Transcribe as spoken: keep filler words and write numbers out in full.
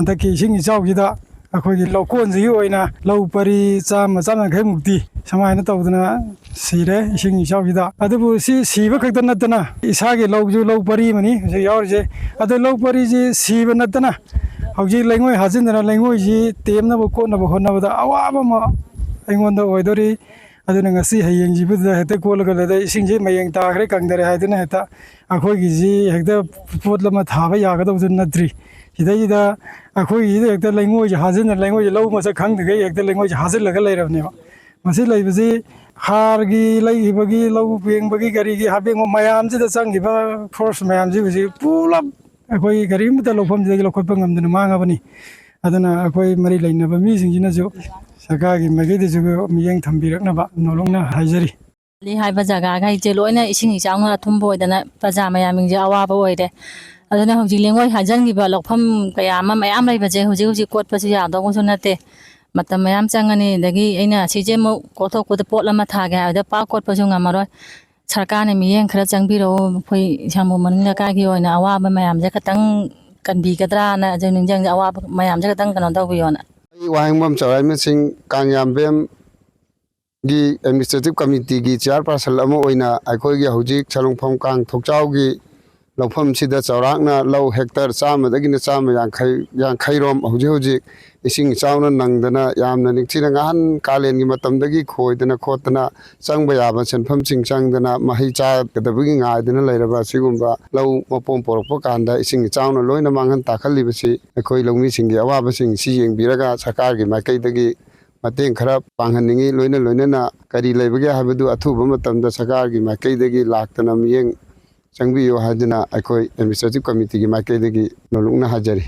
ꯍꯟꯗꯛꯀꯤ ꯏꯁꯤꯡ ꯏꯆꯥꯎꯁꯤꯗ ꯑꯩꯈꯣꯏꯒꯤ ꯂꯧꯀꯣꯟꯁꯤꯒꯤ ꯑꯣꯏꯅ ꯂꯧ ꯄꯔꯤ ꯆꯥꯝꯃ, ꯆꯥꯝꯃ ꯌꯥꯡꯈꯩ ꯃꯨꯛꯇꯤ ꯁꯨꯃꯥꯏꯅ ꯇꯧꯗꯅ ꯁꯤꯔꯦ ꯏꯁꯤꯡ ꯏꯆꯥꯎꯁꯤꯗ꯫ ꯑꯗꯨꯕꯨ ꯁꯤ ꯁꯤꯕ ꯈꯛꯇ ꯅꯠꯇꯅ ꯏꯁꯥꯒꯤ ꯂꯧꯁꯨ, ꯂꯧ ꯄꯔꯤ ꯑꯃꯅꯤ ꯍꯧꯖꯤꯛ ꯌꯥꯎꯔꯤꯁꯦ꯫ ꯑꯗꯣ ꯂꯧ ꯄꯔꯤꯁꯤ ꯁꯤꯕ ꯅꯠꯇꯅ ꯍꯧꯖꯤꯛ ꯂꯩꯉꯣꯏ ꯍꯥꯖꯤꯟꯗꯅ ꯂꯩꯉꯣꯏꯁꯤ ꯇꯦꯝꯅꯕ ꯈꯣꯠꯅꯕ ꯍꯣꯠꯅꯕꯗ ꯑꯋꯥꯕ ꯑꯃ ꯑꯩꯉꯣꯟꯗ ꯑꯣꯏꯗꯣꯔꯤ꯫ ꯑꯗꯨꯅ ꯉꯁꯤ ꯍꯌꯦꯡꯁꯤꯕꯨꯗ ꯍꯦꯛꯇ ꯀꯣꯠꯂꯒ ꯂꯩꯔꯦ, ꯏꯁꯤꯡꯁꯤ ꯃꯌꯦꯡ ꯇꯥꯈ꯭ꯔꯦ, ꯀꯪꯗꯔꯦ ꯍꯥꯏꯗꯨꯅ ꯍꯦꯛꯇ ꯑꯩꯈꯣꯏꯒꯤꯁꯤ ꯍꯦꯛꯇ ꯄꯣꯠ ꯑꯃ ꯊꯥꯕ ꯌꯥꯒꯗꯧꯕꯁꯨ ꯅꯠꯇ꯭ꯔꯤ꯫ ꯁꯤꯗꯩꯁꯤꯗ ꯑꯩꯈꯣꯏꯒꯤꯁꯤꯗ ꯍꯦꯛꯇ ꯂꯩꯉꯣꯏꯁꯦ ꯍꯥꯖꯤꯟꯅ, ꯂꯩꯉꯣꯏꯁꯦ ꯂꯧ ꯃꯁꯛ ꯈꯪꯗ꯭ꯔꯤꯈꯩ ꯍꯦꯛꯇ ꯂꯩꯉꯣꯏꯁꯦ ꯍꯥꯖꯤꯜꯂꯒ ꯂꯩꯔꯕꯅꯦꯕ꯫ ꯃꯁꯤ ꯂꯩꯕꯁꯤ ꯍꯥꯔꯒꯤ ꯂꯩꯈꯤꯕꯒꯤ, ꯂꯧ ꯄꯦꯡꯕꯒꯤ, ꯀꯔꯤꯒꯤ ꯍꯥꯞꯄꯦꯡꯕ ꯃꯌꯥꯝꯁꯤꯗ ꯆꯪꯈꯤꯕ ꯐꯣꯔꯁ ꯃꯌꯥꯝꯁꯤ ꯍꯧꯖꯤꯛ ꯄꯨꯂꯞ ꯑꯩꯈꯣꯏ ꯀꯔꯤꯃꯠꯇ ꯂꯧꯐꯝꯁꯤꯗꯒꯤ ꯂꯧꯈꯠꯄ ꯉꯝꯗꯅ ꯃꯥꯡꯉꯕꯅꯤ꯫ ꯑꯗꯨꯅ ꯑꯩꯈꯣꯏ ꯃꯔꯤ ꯂꯩꯅꯕ ꯃꯤꯁꯤꯡꯁꯤꯅꯁꯨ ꯁꯔꯀꯥꯔꯒꯤ ꯃꯥꯏꯀꯩꯗꯁꯨ ꯃꯤꯠꯌꯦꯡ ꯊꯝꯕꯤꯔꯛꯅꯕ ꯅꯣꯂꯨꯛꯅ ꯍꯥꯏꯖꯔꯤ꯫ ꯂꯤ ꯍꯥꯏꯕ ꯖꯒꯥꯈꯩꯁꯦ ꯂꯣꯏꯅ ꯏꯁꯤꯡ ꯏꯆꯥꯎꯅ ꯑꯊꯨꯝꯕ ꯑꯣꯏꯗꯅ ꯄ꯭ꯔꯖꯥ ꯃꯌꯥꯝꯁꯤꯡꯁꯦ ꯑꯋꯥꯕ ꯑꯣꯏꯔꯦ꯫ ꯑꯗꯨꯅ ꯍꯧꯖꯤꯛ ꯂꯦꯡꯉꯣꯏ ꯍꯥꯖꯤꯟꯈꯤꯕ ꯂꯧꯐꯝ ꯀꯌꯥ ꯑꯃ ꯃꯌꯥꯝ ꯂꯩꯕꯁꯦ ꯍꯧꯖꯤꯛ ꯍꯧꯖꯤꯛ ꯀꯣꯠꯄꯁꯨ ꯌꯥꯗꯧꯕꯁꯨ ꯅꯠꯇꯦ꯫ ꯃꯇꯝ ꯃꯌꯥꯝ ꯆꯪꯉꯅꯤ꯫ ꯑꯗꯒꯤ ꯑꯩꯅ ꯑꯁꯤꯁꯦ ꯑꯃꯨꯛ ꯀꯣꯠꯊꯣꯛꯄꯗ ꯄꯣꯠ ꯑꯃ ꯊꯥꯒꯦ ꯍꯥꯏꯕꯗ ꯄꯥꯛ ꯀꯣꯠꯄꯁꯨ ꯉꯝꯃꯔꯣꯏ꯫ ꯁꯔꯀꯥꯔꯅ ꯃꯤꯠꯌꯦꯡ ꯈꯔ ꯆꯪꯕꯤꯔꯛꯎ, ꯑꯩꯈꯣꯏ ꯁꯥꯃꯨ ꯃꯅꯤꯡ ꯂꯩꯀꯥꯏꯒꯤ ꯑꯣꯏꯅ ꯑꯋꯥꯕ ꯃꯌꯥꯝꯁꯦ ꯈꯇꯪ ꯀꯟꯕꯤꯒꯗ꯭ꯔꯥꯅ ꯑꯗꯨ ꯅꯤꯡꯁꯤꯡꯖꯩ꯫ ꯑꯋꯥꯕ ꯃꯌꯥꯝꯁꯦ ꯈꯇꯪ ꯀꯩꯅꯣ ꯇꯧꯕꯤꯌꯣꯅ꯫ ꯑꯩ ꯋꯥꯍꯦꯡꯕꯝ ꯆꯥꯎꯔꯥꯛꯃꯦꯟꯁꯤꯡ ꯀꯥꯡꯌꯥꯝꯕꯦꯝꯒꯤ ꯑꯦꯗꯃꯤꯅꯤꯁꯇ꯭ꯔꯦꯇꯤꯞ ꯀꯃꯤꯇꯤꯒꯤ ꯆꯤꯌꯥꯔꯄꯥꯔꯁꯟ ꯑꯃ ꯑꯣꯏꯅ ꯑꯩꯈꯣꯏꯒꯤ ꯍꯧꯖꯤꯛ ꯁꯂꯨꯡꯐꯝ ꯀꯥꯡ ꯊꯣꯛꯆꯥꯎꯒꯤ ꯂꯧꯐꯝꯁꯤꯗ ꯆꯥꯎꯔꯥꯛꯅ ꯂꯧ ꯍꯦꯛꯇꯔ ꯆꯥꯝꯃꯗꯒꯤꯅ ꯆꯥꯝꯃ ꯌꯥꯡꯈꯩ, ꯌꯥꯡꯈꯩꯔꯣꯝ ꯍꯧꯖꯤꯛ ꯍꯧꯖꯤꯛ ꯏꯁꯤꯡ ꯏꯆꯥꯎꯅ ꯅꯪꯗꯅ ꯌꯥꯝꯅ ꯅꯤꯡꯊꯤꯅ ꯉꯍꯥꯟ ꯀꯥꯂꯦꯟꯒꯤ ꯃꯇꯝꯗꯒꯤ ꯈꯣꯏꯗꯅ ꯈꯣꯠꯇꯅ ꯆꯪꯕ ꯌꯥꯕ ꯁꯦꯟꯐꯝꯁꯤꯡ ꯆꯪꯗꯅ ꯃꯍꯩ ꯆꯥꯒꯗꯕꯒꯤ ꯉꯥꯏꯗꯅ ꯂꯩꯔꯕ ꯑꯁꯤꯒꯨꯝꯕ ꯂꯧ ꯃꯄꯣꯝ ꯄꯣꯔꯛꯄ ꯀꯥꯟꯗ ꯏꯁꯤꯡ ꯏꯆꯥꯎꯅ ꯂꯣꯏꯅ ꯃꯥꯡꯍꯟ ꯇꯥꯛꯍꯜꯂꯤꯕꯁꯤ ꯑꯩꯈꯣꯏ ꯂꯧꯃꯤꯁꯤꯡꯒꯤ ꯑꯋꯥꯕꯁꯤꯡ ꯁꯤ ꯌꯦꯡꯕꯤꯔꯒ ꯁꯔꯀꯥꯔꯒꯤ ꯃꯥꯏꯀꯩꯗꯒꯤ ꯃꯇꯦꯡ ꯈꯔ ꯄꯥꯡꯍꯟꯅꯤꯡꯏ꯫ ꯂꯣꯏꯅ ꯂꯣꯏꯅꯅ ꯀꯔꯤ ꯂꯩꯕꯒꯦ ꯍꯥꯏꯕꯗꯨ ꯑꯊꯨꯕ ꯃꯇꯝꯗ ꯁꯔꯀꯥꯔꯒꯤ ꯃꯥꯏꯀꯩꯗꯒꯤ ꯂꯥꯛꯇꯅ ꯃꯤꯠꯌꯦꯡ ꯆꯪꯕꯤꯌꯨ ꯍꯥꯏꯗꯨꯅ ꯑꯩꯈꯣꯏ ꯑꯦꯗꯃꯤꯅꯤꯁꯇ꯭ꯔꯦꯇꯤꯞ ꯀꯃꯤꯇꯤꯒꯤ ꯃꯥꯏꯀꯩꯗꯒꯤ ꯅꯣꯂꯨꯛꯅ ꯍꯥꯏꯖꯔꯤ꯫